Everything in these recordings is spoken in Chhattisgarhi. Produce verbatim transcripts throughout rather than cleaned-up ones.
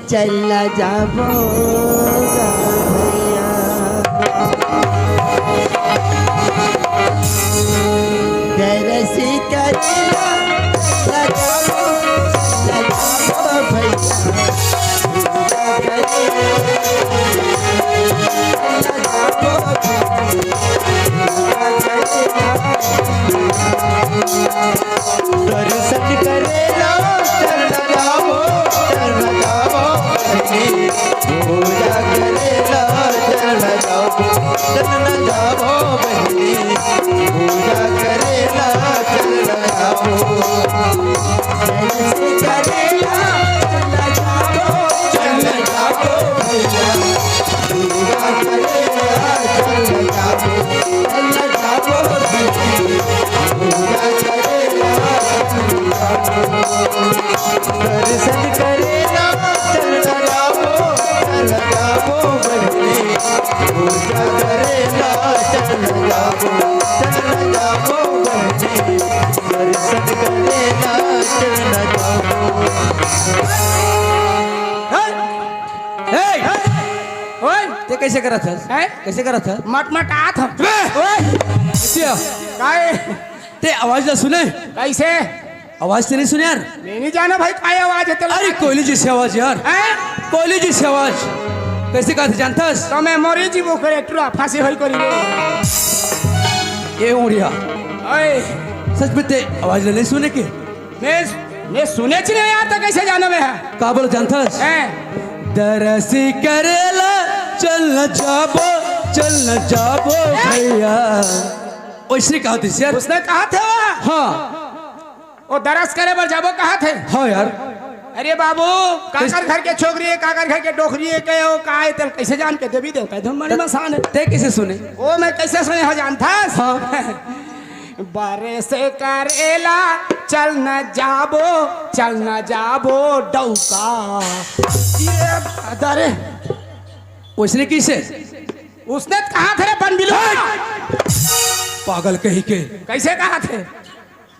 चल न जाबो गा भैया, दरसी करेला, चल न जाबो, चल न जाबो भैया, पूजा करेला, चल न जाबो भैया, पूजा करेला। दर्शन करेला चल न जाबो, चल न जाबो बहिनी। पूजा करेला चल न जाबो, चल न जाबो बहिनी। पूजा करेला चल न जाबो। दर्शन करेला चल न जाबो, चल न जाबो भैया। पूजा करेला चल न जाबो, चल न जाबो बहिनी। पूजा करेला चल न जाबो। दर्शन करेला चल न जाबो, चल न जाबो बहिनी। पूजा करेला चल न जाबो, चल न जाबो बहिनी। दर्शन करेला चल न जाबो। ए, ए, ओए, ते कइसे करत हस? हैं? कइसे करत हस? मटमटात हंव। बे! ओए! क्या? काय? ते आवाज ला सुने? कइसे? आवाज ते नहीं सुने यार? मैं नहीं जाना भाई, काय आवाज हे तेला? अरे, कोयली जइसे आवाज यार। हैं? कोयली जइसे आवाज। कइसे कहत हे जानथस? त मैं मरी जीबो करे, टुरा फांसी होई करी रे। ए उड़िया। ओए। सच में ते आवाज ला नहीं सुने के? मैं, मैं सुनेच नहीं यार, त कइसे जानंव मैं? का बोले जानथस? हैं? दरसी करेला, चल न जाबो, चल न जाबो भैया। ओइसने कहत हे यार। ओइसने कहत हे वो? हाँ। ओ दरस करे बर जाबो कहत हे? हाँ यार। अरे बाबू, काकर घर के छोकरी हे, काकर घर के डोकरी हे, कहे ओ का हे, तेला कइसे जान के देवी देवता धुन मनी मसान हे। ते कइसे सुने? ओ मैं कइसे सुने हंव जानथस? हाँ। बरसी करेला, चल न जाबो, चल न जाबो डौका। ये दादा रे। ओइसने कइसे? ओइसने त कहत हे रे बनबिलू। पागल कहीं के। कइसे कहत हे?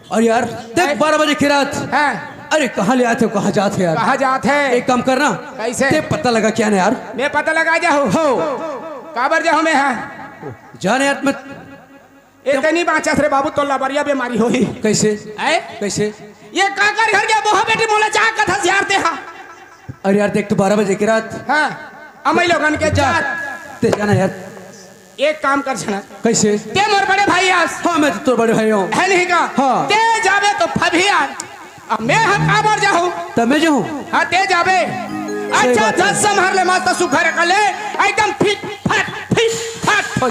अरे यार, देख, हैं? बारह बजे के रात। हैं? अरे, कहाँ ले आत हे, कहाँ जात हे यार? कहाँ जात हे? एक काम करना। कइसे? ते पता लगा के आना यार। मैं पता लगा जाहूँ। हो। काबर जाहूँ मैं, हाँ? जाने यार, मैं ए, ते नहीं बाँचस रे बाबू, तोला बढ़िया बीमारी होही। कइसे? हैं? कइसे? ये काकर घर के बोहा बेटी मोला जा कथस यार ते हा। अरे यार, देख तो बारह बजे के रात। हाँ, अमई लोगन के जा। जात। ते जाना यार। एक काम कर छना। कइसे? ते मोर बड़े भाई आस। हाँ, मैं तो तोर बड़े भाई हंव। हे नहीं का? हाँ। ते जाबे तो फबही यार। अब मैं हा काबर जाहूँ? त मैं जाहूँ। हाँ, ते जाबे। सही अच्छा, बात हे। धस संभार ले, मस्त सुघर कर ले, एकदम फिट फाट, फिट फाट हो।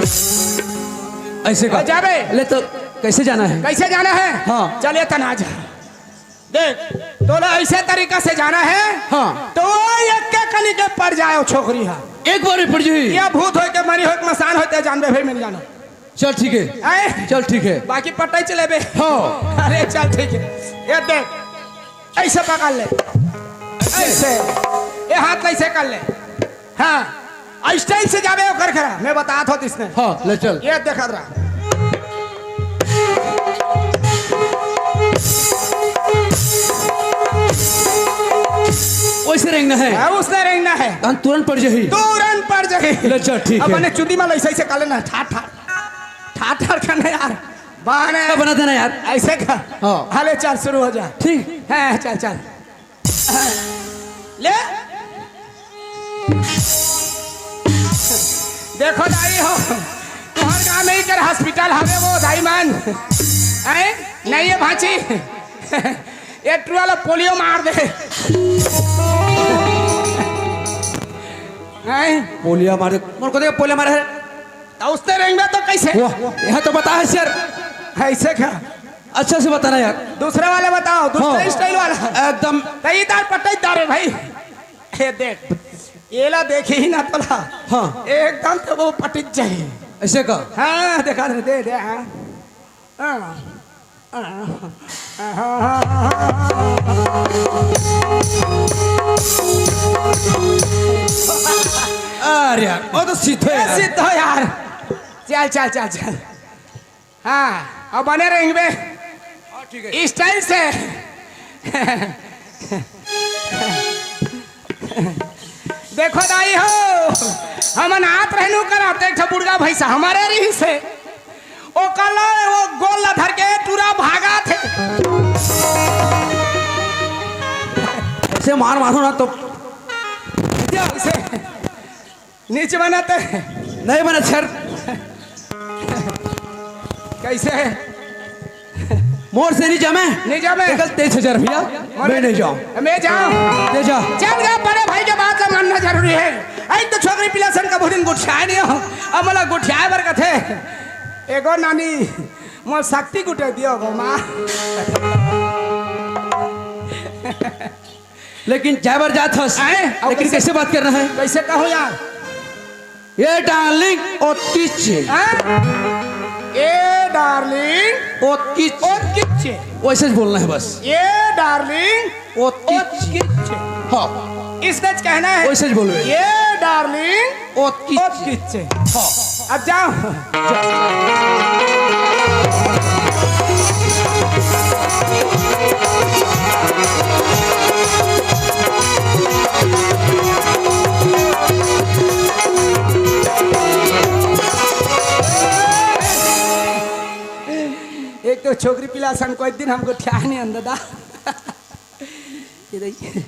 अइसे का? हाँ, जाबे। ले तो कइसे जाना हे? कइसे जाना हे? हाँ। चल ए तना जा। देख, तोला अइसे तरीका से जाना हे। हाँ। त ओ एक के कनी के पड़ जाय ओ छोकरी हा। एक बार में पड़ जाही। या भूत होय के, मरी होय के, मसान होय ते जानबे भाई, मिल जाना। चल ठीक हे। आय? चल ठीक हे। बाकी पटई चलेबे। हाँ। अरे चल ठीक हे। ये देख, अइसे पकड़ ले। अइसे। ये हाथ ला अइसे कर ले। हाँ। अउ style से जाबे ओकर घरा। मैं बतात हंव तइसने। हाँ, ले चल। ये देखत रह। ओइसे रेंगना हे। हाँ, ओइसने रेंगना हे। तहान तुरंत पड़ जाही। तुरंत पड़ जाही। ले चल, ठीक हे। अब मने चुंदी मा अइसे, अइसे कर लेना। ठाठ, ठाठ। ठाठ, ठाठ करना यार। बने। बना देना यार। अइसे का? हाँ। हाँ, ले चल, शुरू हो जा। ठीक। हाँ, चल, चल। ले। देखो दाई हो, तुँहर गाँव में ही कर hospital हवे वो दाई मन। हैं? नहीं हे भांची। ये टुरा ला पोलियो मार दे। हैं? पोलियो मार दे। मोर को देख पोलियो मारे हे। त ओइसने रेंगबे त कइसे? वाह, ये तो बता हे सर। अइसे का? अच्छा से बताना यार। दूसरा वाला बताओ, दूसरा हाँ। Style वाला। एकदम। त इधर पटई दारे भाई। ये देख, एला देखे ही ना तोला। हाँ। एकदम त ओ पटिच जाही। अइसे का? हाँ, देखा दे, दे, दे, हाँ। हाँ। अरे यार, ओ तो सीधो ए, यार। सीधो यार। चल, चल, चल, चल। हाँ, अब बने रेंगबे। हाँ, ठीक हे। Style से। देखो दाई हो, हमन आत रहनु करा, त एक ठो बुढ़गा भैंसा हमरे रहिस हे। ओकर ला, वो गोल ला धर के टूरा भागत हे। ऐसे मार मारो ना तो। ऐसे नीचे बनाते। नहीं बना सर। कैसे? मोर से नहीं जमे। नहीं जमे। निकल तेईस हजार रुपया। मैं नहीं जाऊँ। मैं जाऊँ। ले जा। चल गा, बड़े भाई के बात ला मानना जरूरी हे। अई तो छोकरी पिला सन कभू दिन गोठियाय नहीं हो। अब मोला गोठियाय बर कथे। एगो नानी, मोर शक्ति गुटे दियो गो माँ। लेकिन जाय बर जात हस। आए, अब लेकिन कैसे? कैसे बात करना है? कैसे कहूँ यार? ए डार्लिंग, ओतकीच हे। हाँ? ए डार्लिंग, ओतकीच हे। ओतकीच हे। वैसे ही बोलना है बस। ए डार्लिंग, ओतकीच हे। ओतकीच हे। हाँ। इसने कहना है। वैसे ही बोलबे। ए डार्लिंग, ओतकीच हे। ओतकीच हे। हाँ। अब जाओ। एक तो छोकरी पिला सन कोई दिन हमको ठिया नहीं अंदर दा। ये देखिए,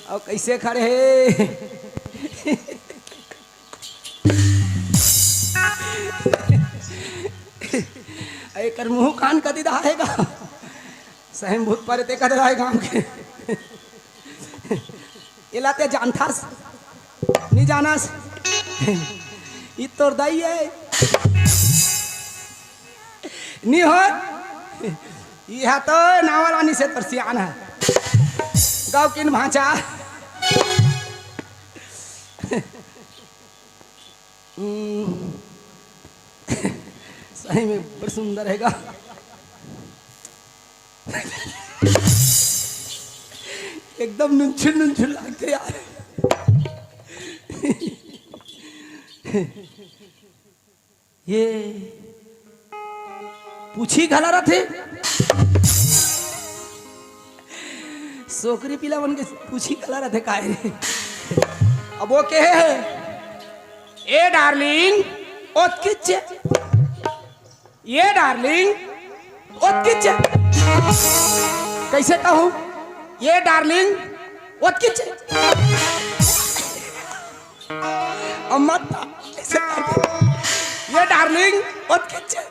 अब कैसे खड़े हे। एकर मुंह कान कति दहाएगा। सही में भूत परे ते कति दहाए गांव के। एला ते जानथस? नहीं जानस? ई तोर दाई हे। नहीं हो? यह तो नावलानी से तोर सियान हे। गाँव किन भांचा। हम्म। सही में बड़ सुंदर हेगा। एकदम नुनछुन नुनछुन लागथे यार। ये पूछी घला रथे। सोकरी पिला मन के पूछी घला रथे काय रे? अब वो कहे हे, ए डार्लिंग, ओतकीच हे। ए डार्लिंग, ओतकीच हे। कैसे कहूँ? ए डार्लिंग, ओतकीच हे। अम्मा ता-, ए डार्लिंग, ओतकीच हे।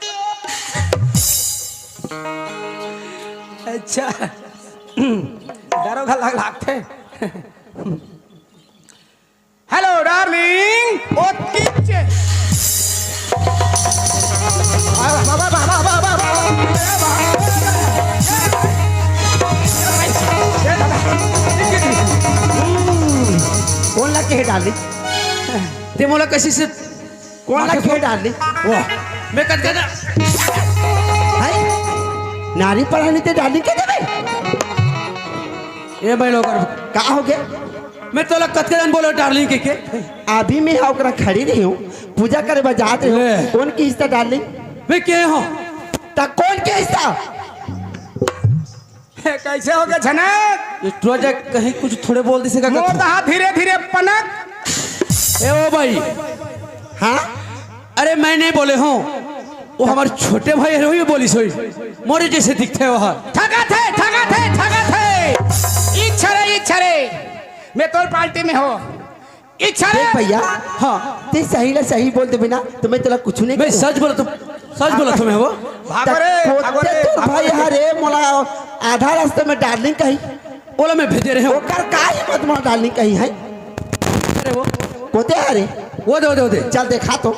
अच्छा। डरो घला लागथे। हेलो डार्लिंग, ओतकीच हे। कोन ला कहे डार्लिंग? ते मोला कइसे से कोन ला माथे कहे फोड़ डार्लिंग? वाह, मैं कत गया। हाय, नारी पढ़ानी ते डार्लिंग कह देबे? ए भाई लोग, का हो गया? मैं तोला कतके दिन बोले डार्लिंग के, के? अभी मैं हा ओकरा खड़ी नहीं हूँ, पूजा करे बर जात रहे हूँ। ले। कोन के हिस्सा डार्लिंग? मैं के हूँ? त कोन के हिस्सा? कैसे हो गया झनक? ये टुरा जा कहीं कुछ थोड़े बोल दिसे का मोर कथू? दहा धीरे धीरे पनक। ए ओ भाई। हाँ? अरे मैं नहीं बोले हूँ, वो हमर छोटे भाई हे, वही बोलिस होही। मोरे जइसे दिखथे वो ह। ठगा थे, ठगा थे, ठगा थे। इच्छा रे, इच्छा रे। मैं तोर पार्टी में हो। इच्छा रे। देख भैया, हाँ। ते सही ला सही बोल देबे ना, त मैं तोला कुछ नहीं मैं कहूँ। सच बोलत हूँ, सच बोलत हूँ मैं वो। भागो रे, त भागो कोते रे, तोर भागो भाई रे। हरे मोला आधा रास्ता में डार्लिंग कही। ओला मैं भेजे रहे हूँ। ओकर का हिम्मत मोला डार्लिंग कही हे? अरे वो। कोते हरे? वो दे, वो दे, वो दे। चल देखा तो।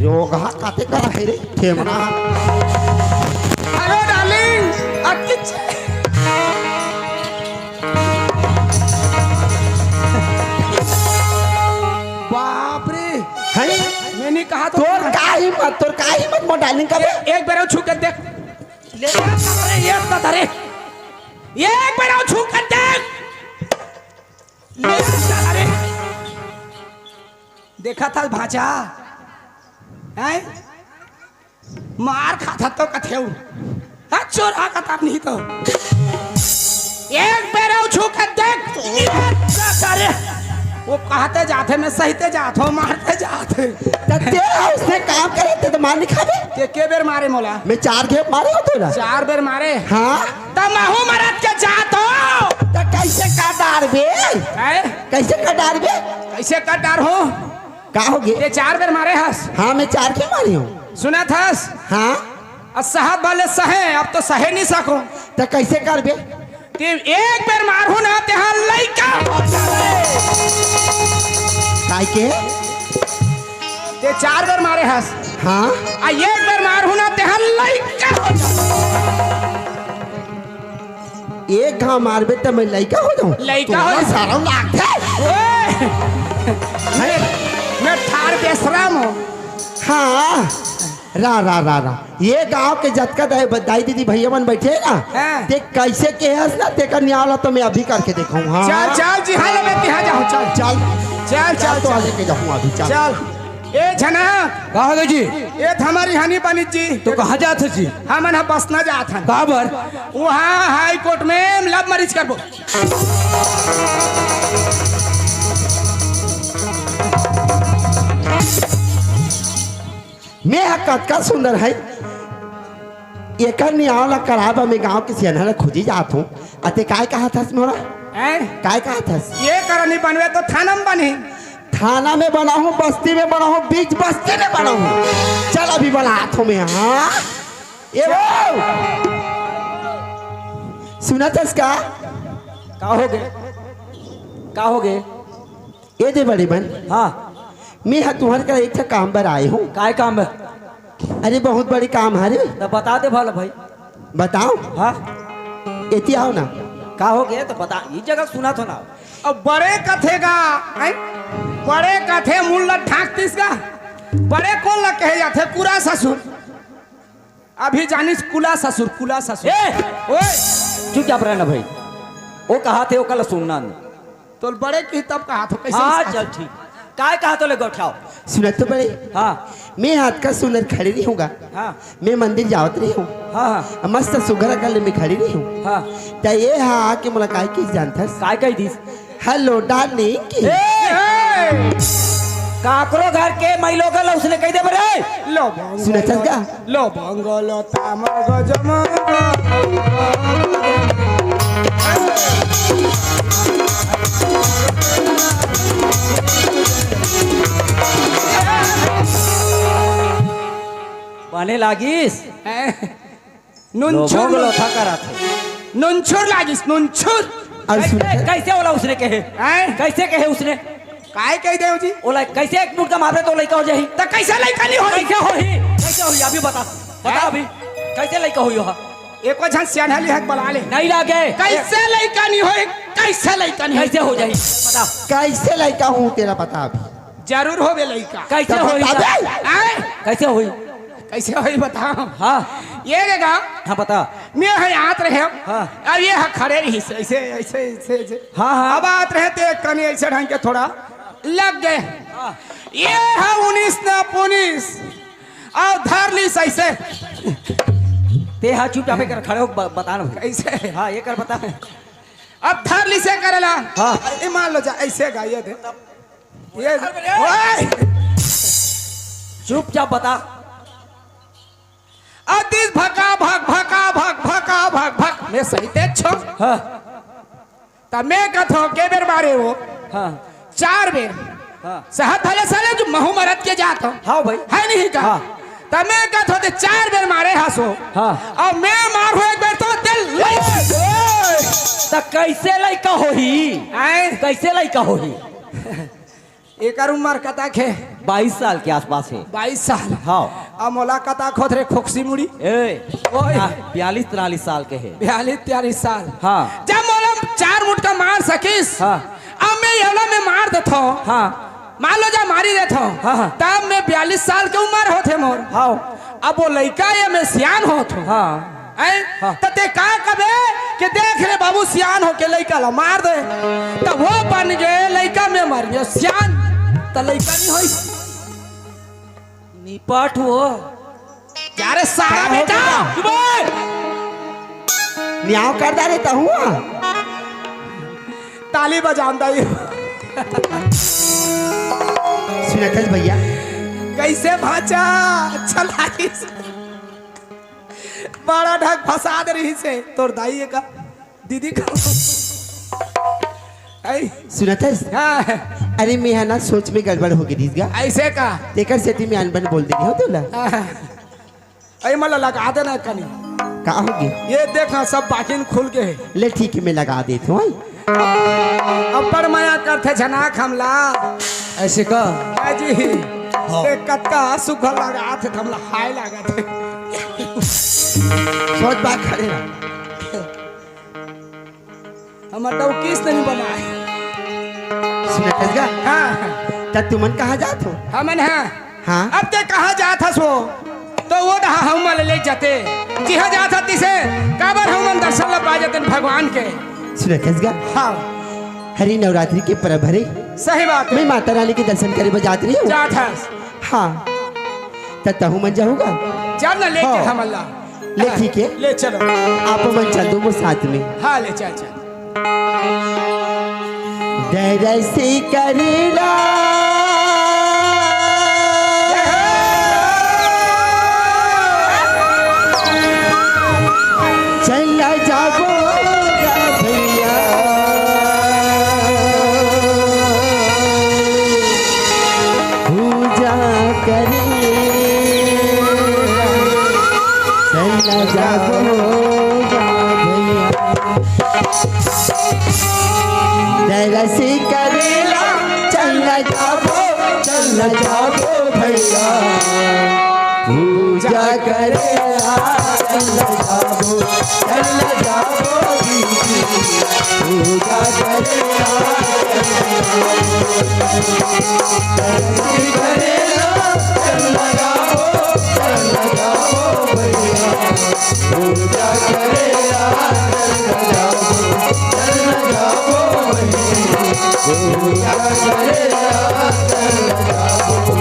योगा काते करा हे रे, ठेमना। हेलो डार्लिंग, अटकी छे। बाप रे। हैं? मैं नहीं कहा तो तोर का हिम्मत, तोर का हिम्मत मोर डार्लिंग का बे? एक बार छू के देख। ले अरे ये तो धरे। ये एक बार छू के देख। ले अरे। देखा था भांचा? हैं? मार खाता तो कथेऊ। हाँ, चोर आ कथा नहीं तो। एक बेर अउ छू के देख। ये सारे। वो कहते जाथे, मैं सहिते जात हूँ, मारते जात हे। त ते उसने काम करे, ते तो मार नहीं खाबे। ते के बेर मारे मोला? मैं चार घेप मारे हो तोला। चार बेर मारे? हाँ। त महू मरत के जात हो। त कैसे काट डारबे? हैं? कैसे काट डारबे? कैसे काट डार हो? का हो गे? ये चार बेर मारे हस। हाँ, मैं चार घेप मारे हूँ। सुनत हस? हाँ। अ सहत भले सहे, अब तो सहे नहीं सको। त कैसे करबे? ते एक बेर मारहूं ना, तेहा लइका हो जाबे। काय के? ते चार बेर मारे हस। हाँ। आ एक बेर मारहूं ना, तेहा लइका हो जाबे। एक घाव मारबे त मैं लइका हो जाऊं? लइका हो तोला जा। शरम लागथे? ओए! मैं, मैं ठार बेशरम हूँ। हाँ। रा, रा, रा, रा। ये गांव के जतका दाई, दाई दीदी भैया मन बैठे हे ना, हाँ। ते कैसे केहस ना, तेकर नियाव ला तो मैं अभी करके देखाऊं। हाँ। चल, चल जी, हाँ, ले, मैं तिहा जाऊं, चल। चल। चल, चल, चल, तो चल। आगे के जाऊं अभी, चल। चल। ए झना। का हो गे जी? ए त हमर इहाँ नी बनिस जी। तो कहाँ जात हस जी? हमन ह बसना जात हन। काबर? उहाँ हाई कोर्ट में लव मैरिज करबो। मैं ह कतका सुंदर है, एकर नियाव ला कराब, मैं गांव के सियान ला खोजी जात हूँ। अते काय कहत हस मोला? हैं? काय कहत हस? ये करा नहीं बनवे तो थाना में बनही। थाना में बनाहूँ, बस्ती में बनाहूँ, बीच बस्ती में बनाहूँ। चल अभी बलात हूँ मैं, हाँ? ए वो! सुनत हस का? का हो गे? का हो गे? ए दे बड़े मन। हाँ। मैं ह तुहर करा एक ठा काम बर आए हूँ। काय काम बर? अरे बहुत बड़े काम हरे। त बता दे भला भाई। बताओ। हाँ। एती आओ ना। का हो गे त बता, ई जगह सुनत हो ना। अब बड़े कथे गा, हैं? बड़े कथे मुंह ला ढांकतिस गा। बड़े कोन ला कहे जाथे? कुरा ससुर। अभी जानिस कुला ससुर, कुला ससुर। ए! ओए! चुपचाप रहना भाई। वो कहाथे, ओकर ला सुनना नहीं। तोल बड़े की तब कहाथो, कैसे हाँ, इस चल ठीक। काय कहाथो ले गोठाओ? सुनत तो बड़े। हाँ। मैं अतका सुंदर खड़े नहीं हूँगा। हाँ। मैं मंदिर जावत रहे हूँ। हाँ, हाँ। मस्त सुघर अकल में खड़े रहे हूँ। हाँ। त ये हा आके मुलाकात की जानथस। काय कही दिस? हेलो डार्लिंग की। ए! काकरो घर के मइलोगल उसने कही दे बरे। लो भंगल। सुनत हस का? लो भंगल तामग जमग। बने लागिस। ए? नुनछुर, लोगों को लोथा कराथे। नुनछुर लागिस, नुनछुर। अउ कैसे, सुन। कैसे ओला उसने कहे? हैं? कैसे कहे उसने? काय कह दे जी? ओला कैसे एक मुटका मारबे तो लइका हो जाही? त कैसे लइका नहीं होही? कैसे होही? कैसे होही? अभी बता, बता हैं? अभी। कैसे लइका होही ओहा? एको झन सियान हली हक बला ले। नहीं लागे। कैसे लइका नहीं होही? कैसे लइका नहीं होही? कैसे हो जाही? बता। कैसे लइका हूँ तेला बता अभी। जरूर होबे लइका। कैसे तब होही? बता बे। हैं? कैसे होही? कैसे होही बताओ? हाँ। ये रे गा, हाँ, बता। मैं ह आत रहे हूँ। हाँ। अब ये ह खड़े रहिस, ऐसे, ऐसे, ऐसे, ऐसे। हाँ, हाँ। अब आत रहे ते कनी ऐसे ढंग के थोड़ा लग गए। हाँ। ये ह उन्नीस ना पुनिस, अउ धर लिस ऐसे। ते हा चुपचाप कर खड़े हो, ब-, बता ना भाई। कैसे? हाँ, ये कर बता। अब धर लिस ये करेला। हाँ। ये मान लो जा, ऐसे गा ये दे। ये, ओए! चुपचाप बता। अतिस भका भक, भका भक, भका भक, भक। मैं सहिते छो। हाँ। त मैं कथो, के बेर मारे हो? हाँ। चार बेर। हाँ। सहत भले साले जो महू मरत के जात हो। हाँ भाई। है नहीं का? हाँ। त मैं कथो ते चार बेर मारे हसो। हाँ। अउ मैं मारहूँ एक बेर तो दिल लई। त कैसे लइका होही? आए? कैसे लइका होही? एकर उम्र कतक हे? बाईस साल के आसपास हे। बाईस साल? हाँ। अब मोला कतक होत रे खोकसी मुड़ी? ए, ओए। आ, बयालीस तिरालीस साल के हे। बयालीस तिरालीस साल। हाँ। जब मोला चार मुटका मार सकिस, हाँ। अब मैं एला मैं मार देथो। हाँ। मान लो जा मारी देथो। हाँ, हाँ। तब मैं बयालीस साल के उम्र होथे मोर। हाँ। अब वो लइका ये मैं सियान होथो। हाँ। हैं? हाँ। त ते का कबे कि देख रे बाबू, सियान होके लइका ला मार दे। त वो बन गे लइका, मैं मर गे सियान। त लइका नहीं होई। निपट वो। जा रे सारा का हो बेटा। गया? चुप बे। न्याव कर डारे त हुआ। ताली बजान दाई। सुनथस भैया? कइसे भांचा? अच्छा लागिस। बड़ा ढक फंसा दे रहिसे तोर दाई का, दीदी का। ऐ। सुनथस? हाँ। अरे, मैं हा ना सोच में गड़बड़ हो गे रहिस गा। अइसे का? तेकर सेती मैं अनबन बोल दे रहिस हों तोला। हाँ। ऐ, मला लगा देना कनी। का होगे? ये देखना, सब बाकिन खुल गे हे। ले ठीक हे, मैं लगा देत हों। अब्बड़ मया करथे झनाक हमला। अइसे का? हाँ जी। हाँ। ते कतका सुग्घर लगाथे, हमला हाय लागथे। सोच बात खड़े रह। हमर डौकी असन नइ बनाय। सुनथस गा? हाँ। त तुमन कहाँ जात हो? हमन, हाँ। हाँ। अब ते कहाँ जात हस वो? त वो डहा हमन ले जाते। जिहाँ जात हस तिसे, काबर हमन दर्शन ला पा जातेन भगवान के। सुनथस गा? हाँ। अरे नवरात्रि के परब हरे। सही बात हे। मैं माता रानी के दर्शन करे बर जात रहिहूँ। जात हस। हाँ। त तहूँ मन जाहू गा? चल ना लेके हाँ। हमन ला। ले ठीक हे। ले चलो। आप मन चल दो मोर साथ में। हाँ, ले चल, चल। दरसी करेला। चल जाबो गा भैया। पूजा करे चल जाबो गा भैया। दरसी करेला चल जाबो, चल जाबो भैया। पूजा करेला चल जाबो, चल जाबो दीदी। पूजा करेला चल जाबो। दरसी करेला चल जाबो, चल जाबो भैया। पूजा करेला चल जाबो, चल जाबो बहिनी। पूजा करेला चल जाबो।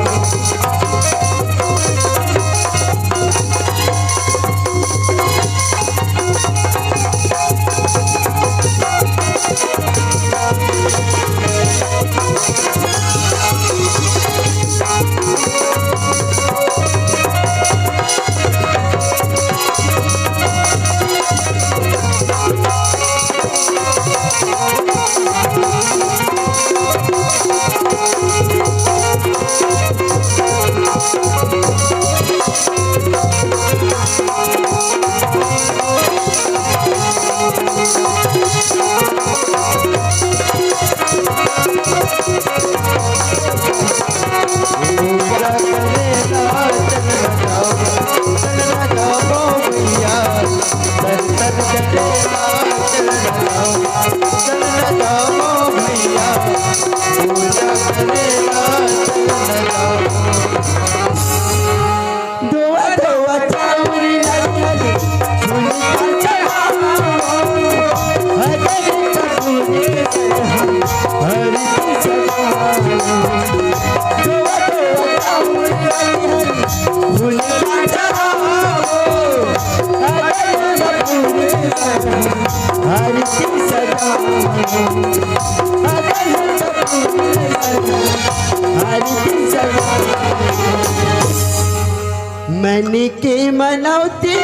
मन के मनौती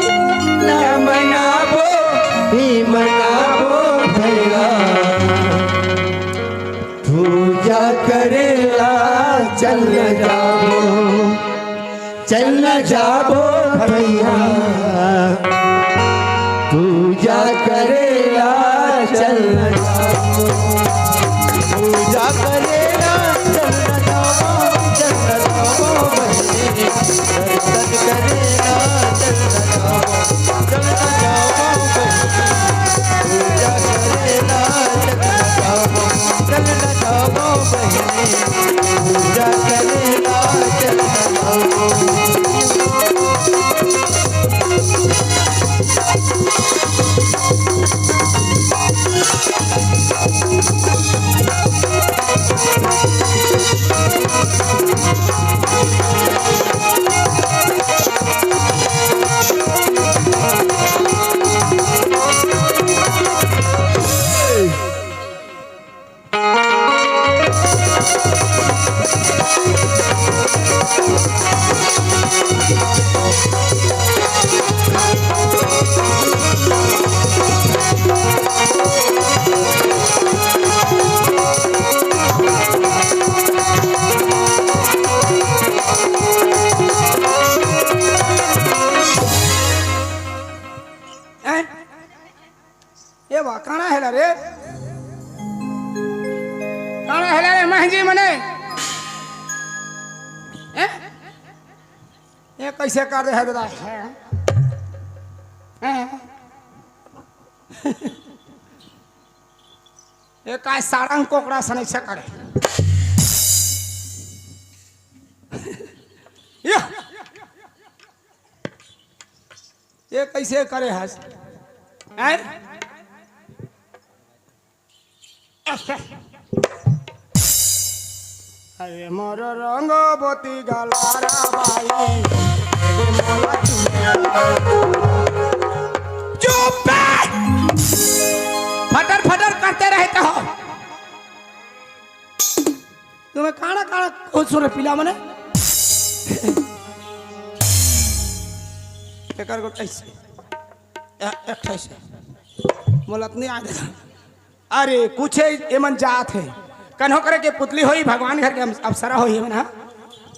न मनाबो, ही मनाबो भैया। पूजा करेला चल जाबो, चल जाबो भैया। पूजा करेला चल जाबो, पूजा करेला चल जाबो, चल जाबो बहिनी। दर्शन करेला चल जाबो, चल जाबो बहिनी। पूजा करेला चल जाबो, चल जाबो बहिनी। पूजा करेला चल जाबो। हैं? ए बा, काना हेला रे? काना हेला रे, महंजी मने? हैं? ये कैसे कर दे हे दादा? हैं? हैं? ये काय सारंग कोकड़ा सने से करे? या! ये कैसे करे हस? हैं? अरे मोर रंगवती गलारा बाई, चुप बे! फटर फटर करते रहते हो। तुम्हें काना काना कुछ सुने पिला मने? एकर गोट ऐसे। ए-, एक ठे से। मोला त नहीं आ। अरे, कुछ एमन जात हे। कन्हो करे के पुतली होई, भगवान घर के अप्सरा होई एमन, हाँ?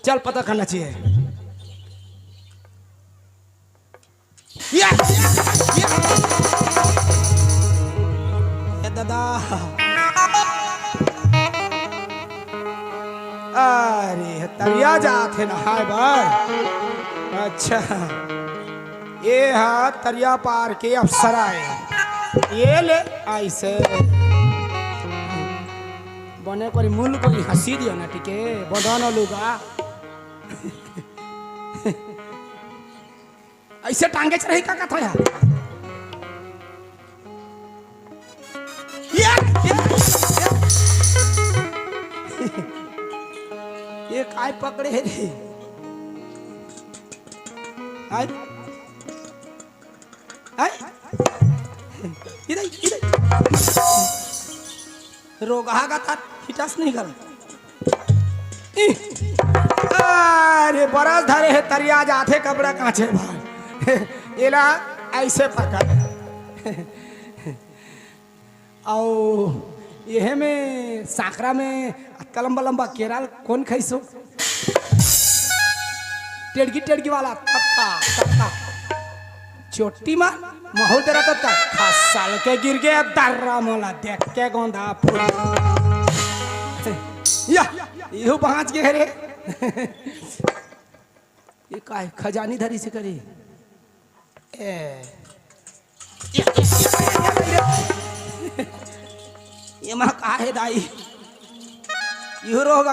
चल, पता करना चाहिए। या, या, या। ए दादा। अरे, तरिया जात हे नहाय बर। अच्छा। ये हा तरिया पार के अप्सरा हे। ये ले ऐसे। बने कोरी मुल कोरी हंसी दियो ना, ठीक हे? बदन लुगा। ऐसे टांगे च रही का कथा यार? ये, ये, ये। ये काय पकड़े हे रे? हाय। हाय। इधर, इधर। रोगहा का तार खिटास नहीं कर। अरे बरस धरे हे तरिया जाथे कपड़ा कांचे भाई। एला ऐसे पकड़। अउ एहे में सांकरा में अतका लंबा लंबा केरा ल कोन खाइस हो? टेड़गी टेड़गी वाला तत्ता तत्ता। चोटी मार, महू तेरा तत्ता। खसल के गिर गे दर्रा मोला देख के गोंदा फूल। या, इहू बाँच गे रे। ये काय खजानी धरी से करी? ए। ये माँ का हे दाई? इहू रोग।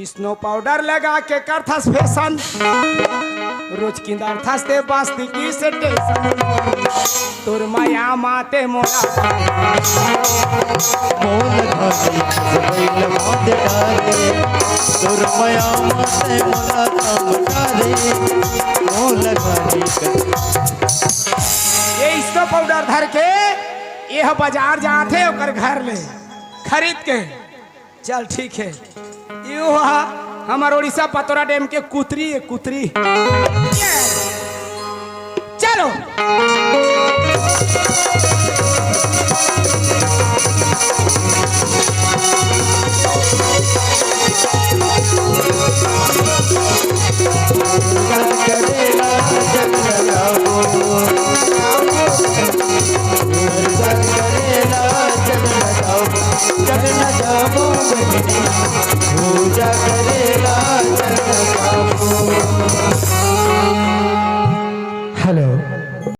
Snow powder लगा के करथस fashion, रोज किंदरथस ते बस्ती की station। तोर मया माते मोला मोल घानी बैल माते डारे, तोर मया माते मोला काम डारे, मोल घानी कर। ये snow powder धर के ये ह बाजार जाथे ओकर घर ले खरीद के। चल ठीक हे। इहू हा हमर उड़ीसा पतोरा dam के कुतरी हे, कुतरी। चलो।